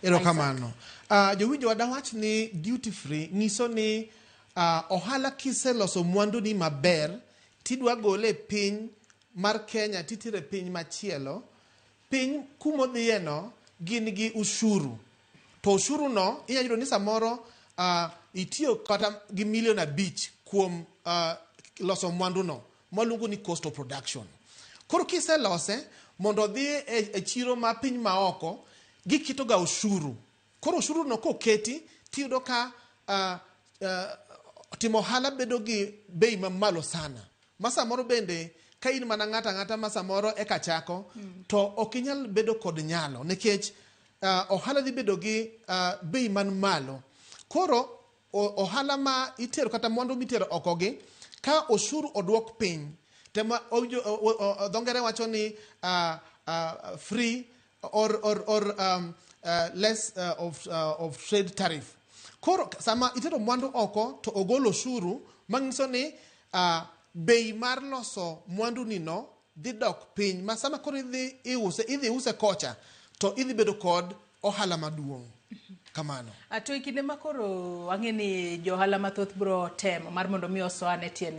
Erokamano. Jowinjo, dawach ni duty free nyiso ni ohala kiseloso mwanduni maber, tidwa gole e piny mar Kenya titere e piny machielo, piny kumodhiye no gin gi ushuru. To ushuru no inyalo yudo ni samoro itiyo kata gi milion 5 kuom loso mwandu no mwaluongo ni cost of production. Koro kiselose mondo odhi e chiro ma piny maoko, giketo ga ushuru. Koro ushuru no koketi, tiyudo ka timo ohala bedo gi bei mamalo sana. Ma samoro bende ka in mana ng'ato ang'ata ma samoro eka chako, to ok inyal bedo kod nyalo nikech ohala dhi bedo gi bei man malo. Koro ohala ma itero kata mwandu mitero oko gi, ka osuru oduok piny, tema owinjo dho ngere wacho ni free or less of trade tariff. Koro sama itero mwandu oko to ogol osuru, manyiso ni bei mar loso mwandu ni no dhi dok piny, ma sama koro idhi iuse, idhi use kocha, to idhi bedo kod ohala maduong' kamano. To e kinde ma koro ang'e ni johala mathoth biro temo mar mondo mi osoane tiendgi.